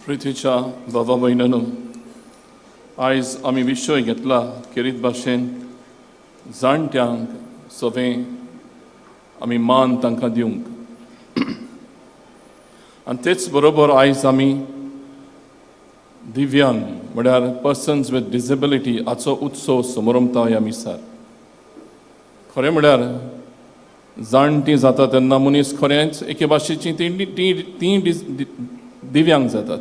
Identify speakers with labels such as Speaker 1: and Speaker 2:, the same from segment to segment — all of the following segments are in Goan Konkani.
Speaker 1: प्रितीच्या बाबा भयणांनो, आयज आमी विशय घेतला खेरीत भाशेन जाणट्यांक सगळें आमी मान तांकां दिवंक आनी तेच बरोबर आयज आमी दिव्यांग म्हळ्यार पर्सन्स विथ डिसेबिलिटी हाचो उत्सव समरंभता ह्या मिसार. खरें म्हळ्यार जाणटीं जाता तेन्ना मनीस खरेंच एके भाशेची ती ती ती दिव्यांग जातात.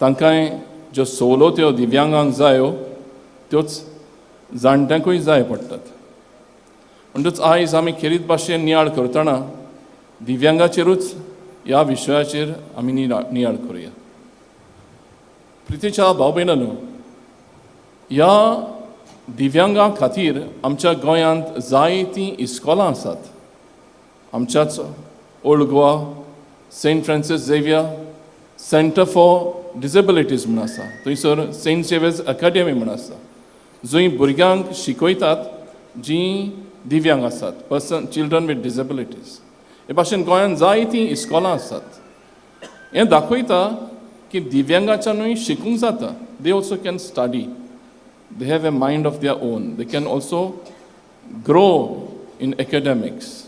Speaker 1: तांकांय ज्यो सवलत्यो दिव्यांगांक जायो त्योच जाणट्यांकूय जाय पडटात. म्हणटच आयज आमी खेरीत भाशेन नियाळ करतना दिव्यांगाचेरूच ह्या विशयाचेर आमी नियाळ करुया. प्रितीच्या भाव भयणांनो, ह्या दिव्यांगा खातीर आमच्या गोंयांत जायतीं इस्कोलां आसात. आमच्याच Old Goa Saint Francis Xavier Centre for Disabilities म्हूण आसा, थंयसर सेंट झेवियर्स अकादेमी म्हूण आसा, जंय भुरग्यांक शिकयतात जीं दिव्यांग आसात, पर्सन चिल्ड्रन वीथ डिसेबिलिटीज. हे भाशेन गोंयांत जायतीं इस्कोलां आसात. हें दाखयता की दिव्यांगाच्यानूय शिकूंक जाता. They also can study, they have a mind of their own, they can also grow in academics.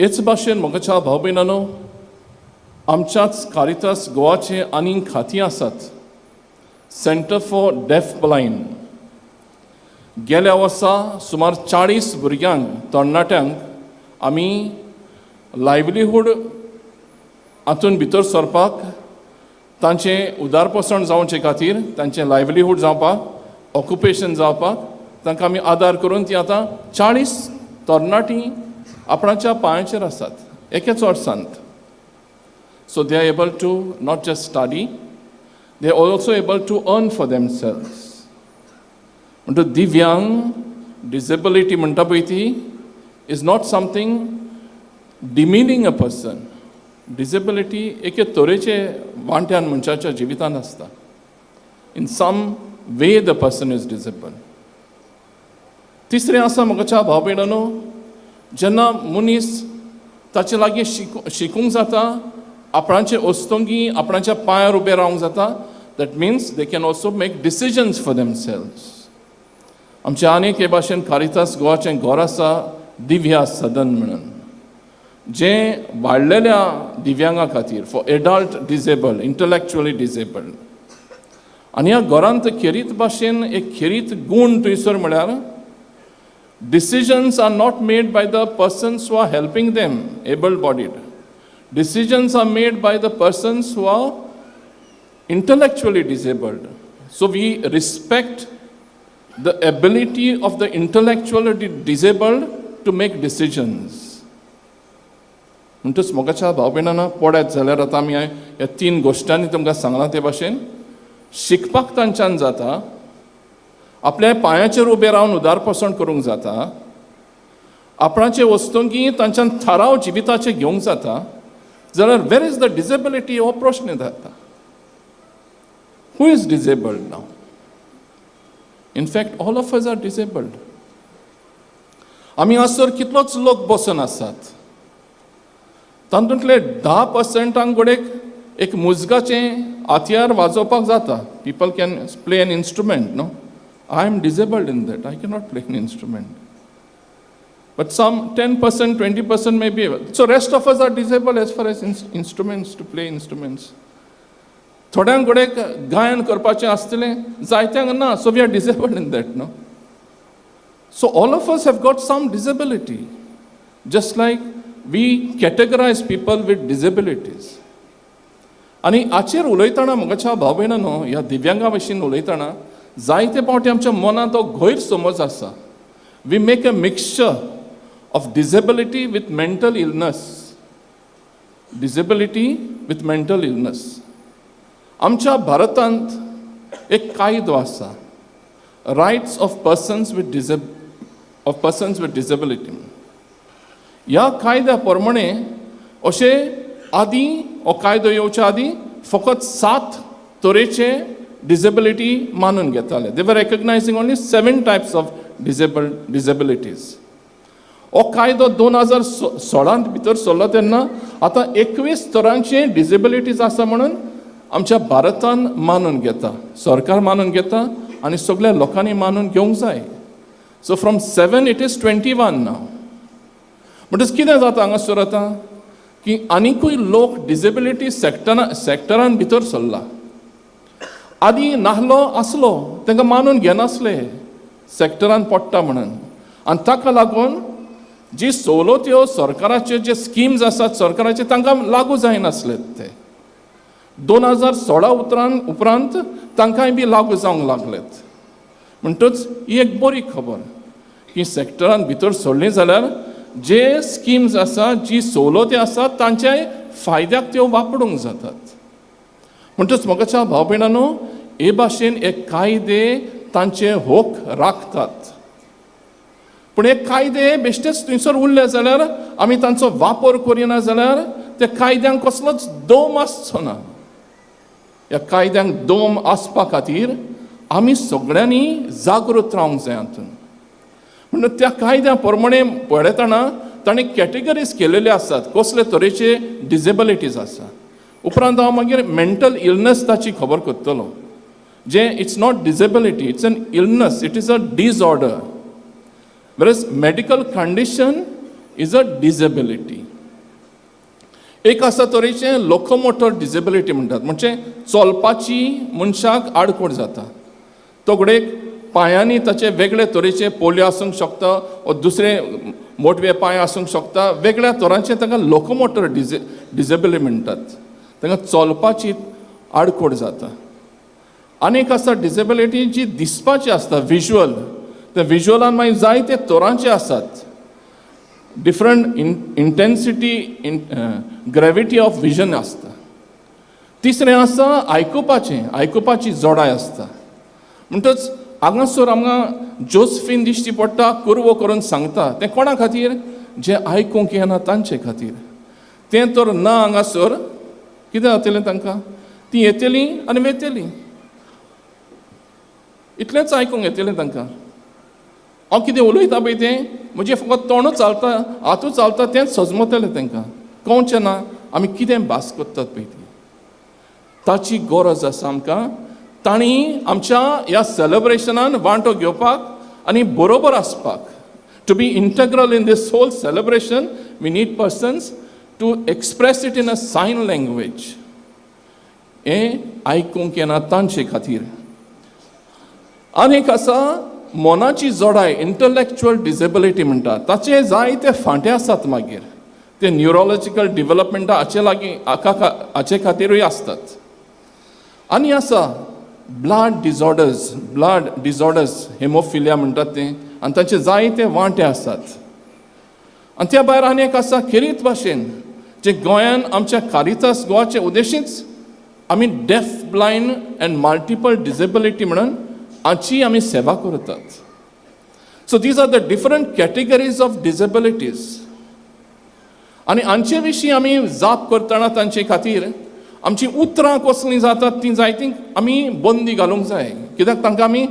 Speaker 1: हेच भाशेन म्हज्या भाव भयणांनो, आमच्याच कारितास गोवाचे आनीक खातीं आसात. सेंटर फॉर डेफ ब्लायंड, गेल्या वर्सा सुमार 40 भुरग्यांक, तरणाट्यांक आमी लायवलीहूड हातून भितर सरपाक, तांचें उदारपोसण जावचे खातीर, तांचें लायवलीहूड जावपाक, ऑक्युपेशन जावपाक तांकां आमी आदार करून ती आतां 40 तरणाटीं आपणाच्या पांयाचेर आसात एकेच वर्सांत. So they are able to not just study, they are also able to earn for themselves. म्हणटच दिव्यांग, डिसेबिलिटी म्हणटा पळय ती is not something demeaning a person. Disability एके तरेचे वांट्यान मनशाच्या जिवितांत आसता. In some way the person is disabled. तिसरें आसा म्हज्या भाव भयणांनो, जेन्ना मनीस ताचे लागीं शिकूंक जाता, आपणाचे वस्तुंगी आपणाच्या पांयार उबें रावंक जाता, that means they can also make decisions for themselves. आमचें आनीक हे भाशेन कारितास गोवाचें घर आसा दिव्या सदन म्हणून, जें वाडलेल्या दिव्यांगा खातीर, for adult disabled, intellectually disabled. आनी ह्या घरांत खेरीत भाशेन एक खेरीत गूण थंयसर म्हळ्यार decisions are not made by the persons who are helping them, able bodied. Decisions are made by the persons who are intellectually disabled. So we respect the ability of the intellectually disabled to make decisions. म्हणटच मोगाच्या भाव भयणांनो, पळयत जाल्यार आतां आमी ह्या तीन गोश्टांनी तुमकां सांगलां ते भाशेन शिकपाक तांच्यान जाता, आपल्या पांयाचेर उबें रावन उदारपोसण करूंक जाता, आपणाचे वस्तुंकी तांच्यान थाराव जिविताचे घेवंक जाता, जाल्यार where is the disability हो प्रश्न जाता. Who is disabled now? In fact, all of us are disabled. आमी हांगासर कितलोच लोक बसून आसात, तातूंतले 10 पर्संटांक घडयेक एक मुजगाचें हत्यार वाजोवपाक जाता. People can play an instrument, no? I am disabled in that. I cannot play an instrument. But some 10%, 20% may be able. So rest of us are disabled as far as instruments, to play instruments. थोड्यांक घडयेक गायन करपाचें आसतलें, जायत्यांक ना. So we are disabled in that, no? So all of us have got some disability, just like we categorize people with disabilities. आनी हाचेर उलयतना म्हज्या भाव भयणांनो, ह्या दिव्यांगा विशीं उलयतना जायते फावटी आमच्या मनांत तो गैरसमज आसा. We make a mixture of disability with mental illness, disability with mental illness. आमच्या भारतांत एक कायदो आसा, Rights of Persons with Disability. ह्या कायद्या प्रमाणे अशें आदीं हो कायदो येवच्या आदीं फकत सात तरेचे डिसेबिलिटी मानून घेताले. They were recognizing only seven types of disabilities. हो कायदो 2016त भितर सरलो तेन्ना आतां 21 तरांचे डिजेबिलिटीज आसा म्हणून आमच्या भारतान मानून घेता, सरकार मानून घेता आनी सगल्या लोकांनी मानून घेवंक जाय. So from 7 it is 21 now. म्हणटच कितें जाता हांगासर आतां की आनिकूय लोक डिजेबिलिटी सेक्टरान भितर सरला. आदीं नाहलो आसलो, तांकां मानून घेनासले सेक्टरान पडटा म्हणून. आनी ताका लागून जी सवलत्यो सरकाराच्यो, जे स्किम्स आसात सरकाराचे, तांकां लागू जायनासले. ते 2016 उपरांत तांकांय बी लागू जावंक लागलेत. म्हणटच ही एक बरी खबर की सेक्टरान भितर सरलीं जाल्यार जे स्किम्स आसा, जी सवलती आसात, तांच्याय फायद्याक त्यो वापरूंक जातात. म्हणटच म्हज्या भाव भयणांनो, हे भाशेन एक कायदे तांचे हक राखतात. पूण हे कायदे बेश्टेच थंयसर उरले जाल्यार, आमी तांचो वापर करिना जाल्यार, त्या कायद्यांक कसलोच दम आसचो ना. ह्या कायद्यांक दम आसपा खातीर आमी सगळ्यांनी जागृत रावंक जाय हातून. म्हणून त्या कायद्या प्रमाणे पळयतना ताणें कॅटेगरीज केलेले आसात, कसले तरेचे डिजेबिलिटीज आसा. उपरांत हांव मागीर मेंटल इलनस ताची खबर करतलो, जें it's not disability, it's an illness, it is a disorder, whereas medical condition is a disability. एक आसा तरेचें लोकोमोटर डिजेबिलिटी म्हणटात, म्हणजे चलपाची मनशाक आडखळ जाता. तो घडयेक पांयांनी ताचे वेगळे तरेचे पोलियो आसूंक शकता वो दुसरे मोटवे पांय आसूंक शकता. वेगळ्या तरांचे ताका लोकोमोटर डिजेबिलिटी म्हणटात. तांकां चलपाची आडखळ जाता. आनी एक आसता डिजेबिलिटी जी दिसपाची आसता, विज्युअल. त्या विज्युअलान मागीर जायते तरांचे आसात, different intensity in gravity of vision आसता. तिसरें आसा आयकुपाचें, आयकुपाची जोडाय आसता. म्हणटच हांगासर आमकां जोजफीन दिश्टी पडटा, कुरवो करून सांगता. तें कोणा खातीर? जे आयकूंक येना तांचे खातीर. तें तर ना हांगासर, कितें जातलें तांकां? तीं येतलीं आनी वेतलीं, इतलेंच आयकूंक येतलें तांकां. हांव कितें उलयता पळय तें म्हजें फकत तोंडूच चलता, हातूच चलता, तेंच सजमतलें तांकां, कळचें ना आमी कितें भास करतात पळय ती. ताची गरज आसा आमकां, तांणी आमच्या ह्या सेलेब्रेशनान वांटो घेवपाक आनी बरोबर आसपाक. To be integral in this whole celebration, we need persons to express it in a sign language. हें आयकूंक येना तांचे खातीर. आनी एक आसा मनाची जोडाय, इंटलेक्च्युअल डिसेबिलिटी म्हणटा. ताचे जायते फांटे आसात मागीर, ते न्युरोलॉजिकल डिवलपमेंटा हाचे लागीं हाका हाचे खातीरूय आसतात. आनी आसा blood disorders, blood disorders, hemophilia म्हणटात तें, आनी ताचे जायते वांटे आसात. आनी त्या भायर आनी एक आसा खेरीत भाशेन, जे गोंयान आमच्या कारितास गोवाचे उद्देशीच आमी deaf, blind and multiple disability म्हणून हाची आमी सेवा करतात. So these are the different categories of disabilities. आनी हांचे विशीं आमी जाप करतना तांचे खातीर आमची उतरां कसलीं जातात तीं जायतीं आमी बंदी घालूंक जाय. कित्याक तांकां आमी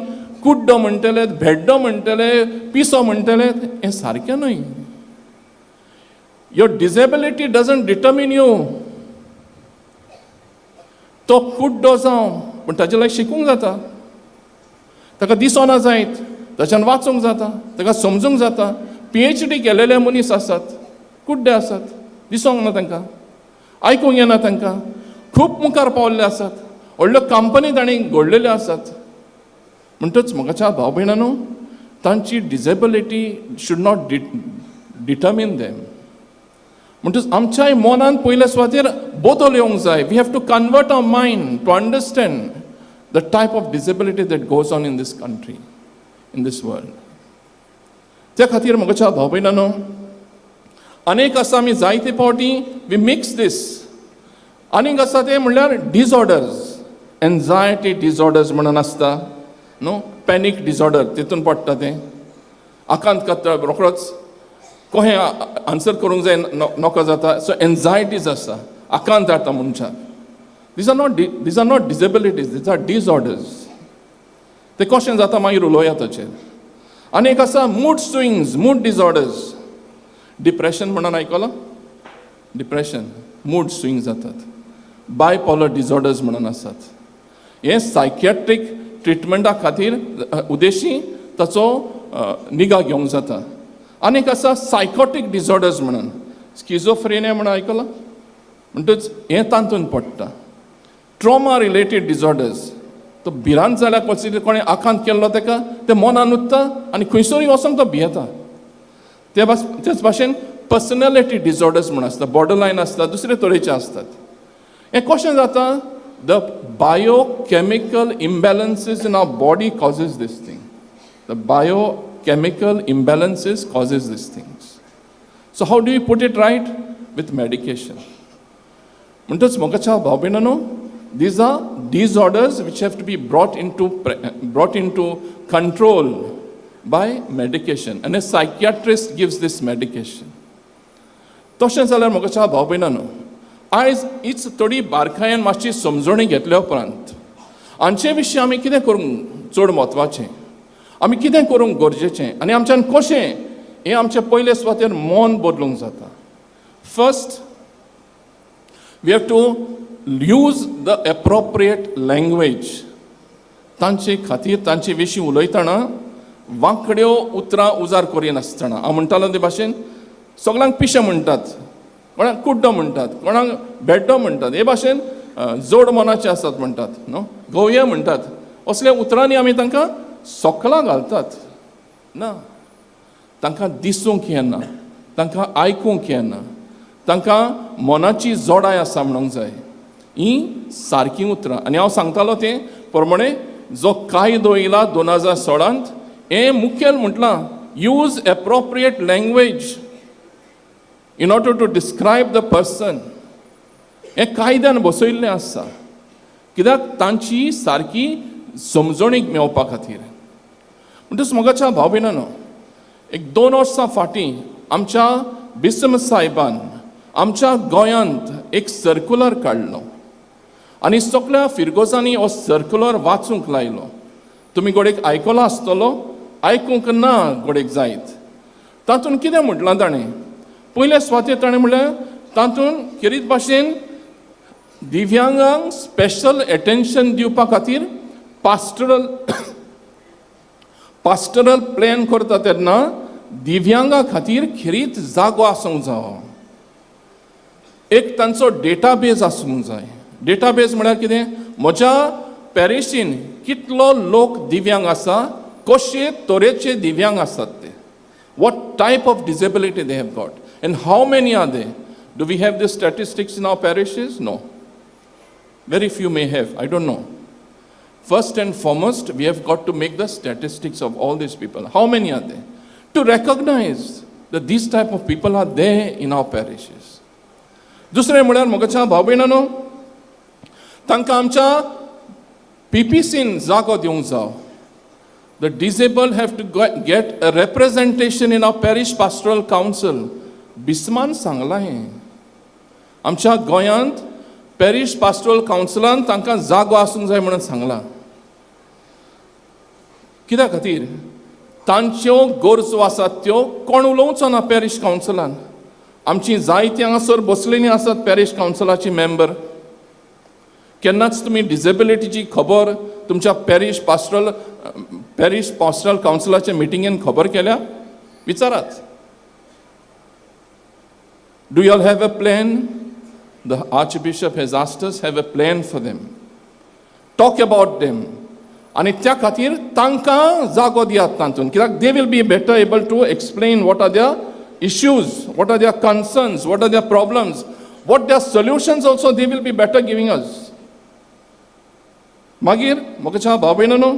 Speaker 1: कुड्डो म्हणटले, भेड्डो म्हणटले, पिसो म्हणटले, हें सारकें न्हय. Your disability doesn't determine you. तो कुड्डो जावं, पूण ताजे लागीं शिकूंक जाता. ताका दिसना जायत, ताच्यान वाचूंक जाता, ताका समजूंक जाता. पीएचडी केलेले मनीस आसात, कुड्डे आसात, दिसोंक ना तांकां, आयकूंक येना तांकां, खूब मुखार पावल्ले आसात, व्हडल्यो कंपनी तांणी घडलेल्यो आसात. म्हणटच म्हज्या भाव भयणांनो, तांची disability should not determine them. म्हणटच आमच्याय मनान पयले सुवातेर बदल येवंक जाय. We have to convert our mind to understand the type of disability that goes on in this country, in this world. त्या खातीर म्हज्या भाव भयणांनो, अनेक आसा, आमी जायते फावटी we mix दीस. आनीक आसा ते म्हणल्यार डिसऑर्डर्स, एन्जायटी डिसऑर्डर्स म्हणून आसता, न्हू, पॅनीक डिसऑर्डर तितून पडटा तें. आकांत काडटा रोखडोच, कहें आन्सर करूंक जाय, नको जाता. सो एन्जायटीज आसा, आकांत जाता मनशाक. These are not disabilities, these are disorders. ते कशें जाता मागीर उलोवया ताचेर. आनी एक आसा mood swings, mood disorders. Depression म्हणून आयकलां? डिप्रेशन, मूड स्विंग जातात. बायपोलर डिसऑर्डर्स म्हणून आसात. हे सायकियाट्रीक ट्रिटमेंटा खातीर उद्देशी ताचो निगा घेवंक जाता. आनीक आसा सायकोटीक डिसऑर्डर्स म्हणून, स्किजोफ्रेनिया म्हणून आयकलां? म्हणटच हें तातूंत पडटा. ट्रॉमा रिलेटेड डिसऑर्डर्स, तो भिरांत जाल्यार क्वचित कोणें आकांत केल्लो ताका, तें मनान उरता आनी खंयसरूय वचोंक तो भियेता. ते भास तेच भाशेन पर्सनॅलिटी डिसऑर्डर्स म्हूण आसता, बॉर्डरलायन आसता, दुसरे तरेचे आसतात. हें कशें जाता? The biochemical imbalances in our body causes this thing. The biochemical imbalances causes this things. So how do you put it right? With medication. म्हणटच मोगाच्या भाव भयणांनो, these are disorders which have to be brought into control by medication, and a psychiatrist gives this medication. तशें जाल्यार मोगाच्या भाव भयणांनो, आयज हीच थोडी बारकायेन मातशी समजणी घेतल्या उपरांत हांचे विशीं आमी कितें करूंक चड म्हत्वाचें, आमी कितें करूंक गरजेचें आनी आमच्यान कशें हें आमचें पयले सुवातेर मन बदलूंक जाता. First, we have to use the appropriate language. तांचे खातीर, तांचे विशीं उलयतना वांकड्यो उतरां उजार करिनासतना. हांव म्हणटालो ते भाशेन, सगळ्यांक पिशें म्हणटात, कोणाक कुड्डो म्हणटात, कोणाक भेड्डो म्हणटात, हे भाशेन जोड मनाचे आसात म्हणटात, न्हू, गवये म्हणटात. असल्या उतरांनी आमी तांकां सोकलां घालतात. ना, तांकां दिसूंक येना, तांकां आयकूंक येना, तांकां मनाची जोडाय आसा म्हणूंक जाय. ही सारकीं उतरां. आनी हांव सांगतालो तें प्रमाणे, जो कायदो येयला 2016त, हें मुखेल म्हटलां, use appropriate language in order to describe the person. हें कायद्यान बसयल्लें आसा. कित्याक? तांची सारकी समजणीक मेवपा खातीर. म्हणटच मोगाच्या भाव भयणांनो, एक 2 वर्सां फाटीं आमच्या बिस्म साहेबान आमच्या गोंयांत एक सर्कुलर काडलो आनी सगळ्या फिरगोजांनी हो सर्कुलर वाचूंक लायलो. तुमी गोडेक आयकलो आसतलो, आयकूंक ना गोडेक जायत. तातूंत कितें म्हटलां ताणें? पयल्या सुवातेर ताणें म्हणलें, तातूंत खेरीत भाशेन दिव्यांगांक स्पेशल एटेन्शन दिवपा खातीर पास्टरल प्लॅन करता तेन्ना दिव्यांगा खातीर खेरीत जागो आसूंक जावो, एक तांचो डेटाबेज आसूंक जाय. डेटाबेज म्हळ्यार कितें? म्हज्या पॅरिशीन कितलो लोक दिव्यांग आसा, कशे तरेचे दिव्यांग आसात ते, what type of disability they have got and how many are they. Do we have the statistics in our parishes? No. Very few may have, I don't know. First and foremost, we have got to make the statistics of all these people. How many are there? To recognize that these type of people are there in our parishes. दुसरें म्हळ्यार, मोगाच्या भाव भयणांनो, तांकां आमच्या पीपीसीन जागो दिवंक जाव. The disabled have to get a representation in our parish pastoral council. बिस्मान सांगलां हें. आमच्या गोंयांत पॅरिश पास्टोरल कावन्सिलान तांकां जागो आसूंक जाय म्हणून सांगलां. कित्या खातीर? तांच्यो गरजो आसात त्यो कोण उलोवचो ना पॅरिश कावन्सिलान. आमची जायतीं हांगासर बसलेलीं आसात पॅरिश कावन्सिलाची मेंबर. केन्नाच तुमी डिजेबिलिटीची खबर तुमच्या पॅरिश पास्टरल कावन्सिलाच्या मिटिंगेन खबर केल्या? विचारात. Do you all have a plan? The Archbishop has asked us, have a plan for them. Talk about them. आनी त्या खातीर तांकां जागो दियात तातूंत, कित्याक they will be better able to explain what are their issues, what are their concerns, what are their problems, what their solutions also they will be better giving us. मागीर म्हज्या भाव भयणांनो,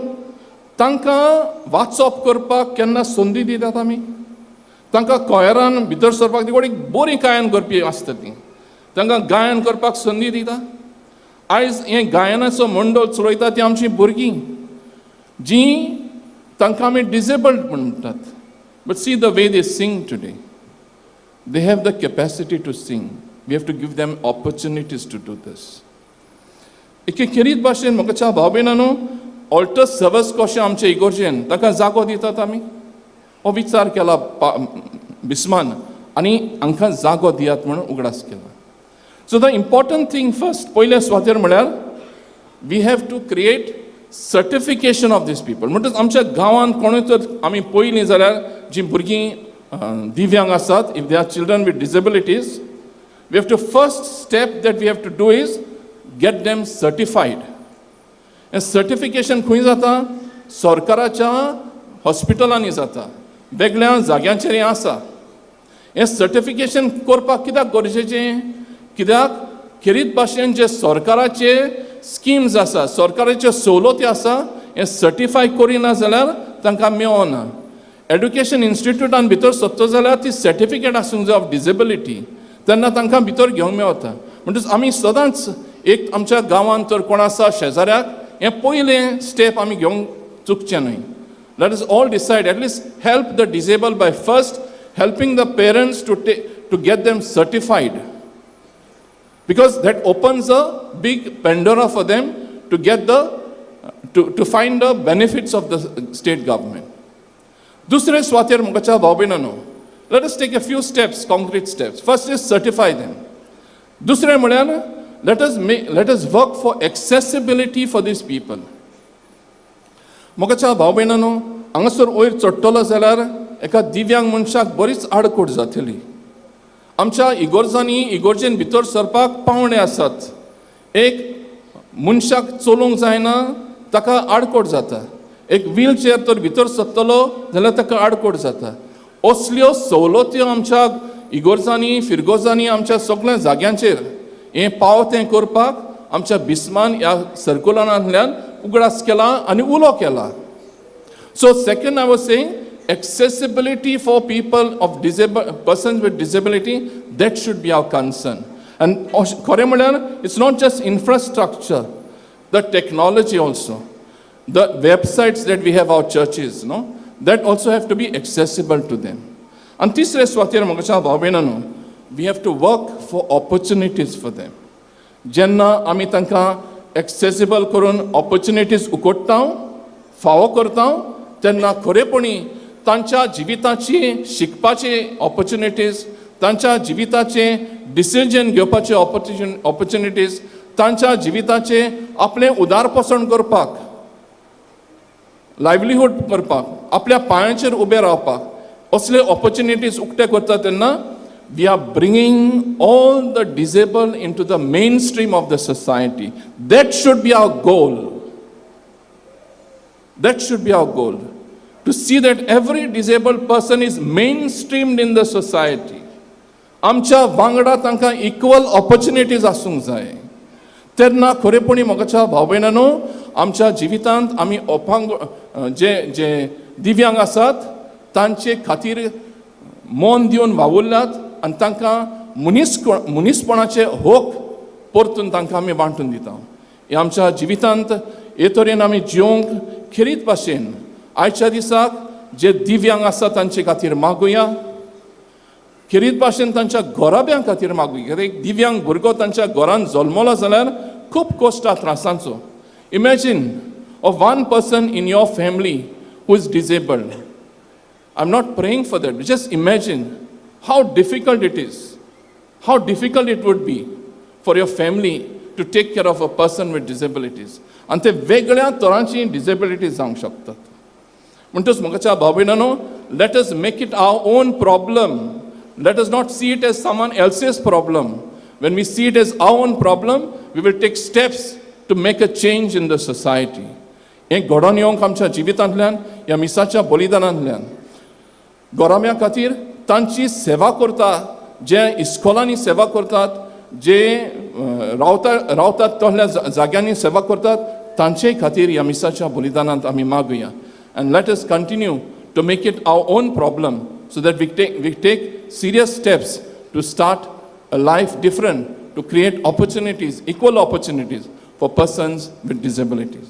Speaker 1: तांकां वाचप करपाक केन्ना संदी दितात आमी? तांकां कॉयरान भितर सरपाक, ती एक बरी गायन करपी आसता ती, तांकां गायन करपाक संदी दिता? आयज हें गायनाचो मंडळ चलयता ती आमची भुरगीं, जीं तांकां आमी डिजेबल्ड म्हणटात. But see the way they sing today. They have the capacity to sing. We have to give them opportunities to do this. एके खेरीत भाशेन, म्हाका भाव भयणांनो, ऑल्टर सर्वस कशें आमचे इगोर्जेन ताका जागो दितात आमी? हो विचार केला बिस्मान. आनी हांकां जागो दियात म्हणून उगडास केला. So the important thing first, पयल्या सुवातेर म्हळ्यार we have to create certification of these people. म्हणटच आमच्या गांवांत कोणूय तर आमी पळयलीं जाल्यार जीं भुरगीं दिव्यांग आसात, if they are children with disabilities, we have to, first step that we have to do is get them certified. हें सर्टिफिकेशन खंय जाता? सरकाराच्या हॉस्पिटलांनी जाता, वेगळ्या जाग्यांचेर हें आसा. हें सर्टिफिकेशन करपाक कित्याक गरजेचें? कित्याक खेरीत भाशेन जे सरकाराचे स्किम्स आसा, सरकाराच्यो सवलती आसा, हें सर्टिफाय करिना जाल्यार तांकां मेळना. एड्युकेशन इन्स्टिट्यूटान भितर सरता जाल्यार ती सर्टिफिकेट आसूंक जाय ऑफ डिजेबिलिटी, तेन्ना तांकां भितर घेवंक मेवता. म्हणटच आमी सदांच एक आमच्या गांवांत तर कोण आसा शेजाऱ्याक, हें पयलें स्टेप आमी घेवंक चुकचें न्हय. Let us all decide, at least help the disabled by first helping the parents to get them certified, because that opens a big Pandora for them to find the benefits of the state government. दुसरे सुवातेर, मुखाच्या भाव भयणांनो, let us take a few steps, concrete steps. First is certify them. दुसरें म्हळ्यार let us work for accessibility for these people. मोगाच्या भाव भयणांनो, हांगासर वयर चडटलो जाल्यार एका दिव्यांग मनशाक बरीच आडखळ जातली. आमच्या इगोर्जांनी, इगोर्जेन भितर सरपाक पावणे आसात. एक मनशाक चलोवंक जायना, ताका आडखळ जाता. एक व्हील चेअर तर भितर सरतलो जाल्यार ताका आडखळ जाता. असल्यो सवलत्यो आमच्या इगोर्जांनी, फिरगोजांनी, आमच्या सगळ्या जाग्यांचेर हें पाव तें करपाक आमच्या बिस्मान ह्या सर्कुलरांतल्यान उगडास केला आनी उलो केला. So second, I was saying accessibility for people of disable persons with disability, that should be our concern. And खरें म्हळ्यार it's not just infrastructure, the technology also, the websites that we have, our churches, no, that also have to be accessible to them. आनी तिसरे सुवातेर, म्हज्या भाव भयणांनो, we have to work for opportunities for them. जेन्ना आमी तांकां एक्सेसिबल करून ऑपॉर्च्युनिटीज उकोडटा, फावो करता, तेन्ना खरेपणी तांच्या जिविताची शिकपाची ऑपॉर्च्युनिटीज, तांच्या जिविताचे डिसिजन घेवपाचे ऑपॉर्च्युनिटीज, तांच्या जिविताचे आपलें उदारपोसण करपाक, लायवलीहूड करपाक, आपल्या पांयांचेर उबें रावपाक असले ऑपॉर्च्युनिटीज उक्ते करता, तेन्ना we are bringing all the disabled into the mainstream of the society. That should be our goal. That should be our goal, to see that every disabled person is mainstreamed in the society. आमच्या वांगडा तांकां इक्वल ऑपॉर्च्युनिटीज आसूंक जाय. तेन्ना खरेपणी, मोगाच्या भाव भयणांनो, आमच्या जिवितांत आमी अपांग जे जे दिव्यांग आसात तांचे खातीर मन दिवन वावुरल्यात आनी तांकां मनीसपणाचे हक परतून तांकां आमी वांटून दिता. हे आमच्या जिवितांत हे तरेन आमी जिवंक खेरीत भाशेन आयच्या दिसाक जे दिव्यांग आसा तांचे खातीर मागुया. खेरीत भाशेन तांच्या घराब्यां खातीर मागुया, कित्याक एक दिव्यांग भुरगो तांच्या घरान जल्मलो जाल्यार खूब कश्ट त्रासांचो. Imagine of one person in your family who is disabled. I am not praying for that. Just imagine how difficult it is, how difficult it would be for your family to take care of a person with disabilities. आनी ते वेगळ्या तरांची डिसेबिलिटीज जावंक शकतात. म्हणटच मोगाच्या भाव भयणांनो, let us make it our own problem. Let us not see it as someone else's problem. When we see it as our own problem, we will take steps to make a change in the society. हें घडोवन येवंक आमच्या जिवितांतल्यान ह्या मिसाच्या बलिदानांतल्यान गोराम्या खातीर तांची सेवा करता, जे इस्कोलांनी सेवा करतात, जे रावतात तसल्या जाग्यांनी सेवा करतात, तांचे खातीर ह्या मिसाच्या बलिदानांत आमी मागुया. And let us continue to make it our own problem so that we take serious steps to start a life different, to create opportunities, equal opportunities for persons with disabilities.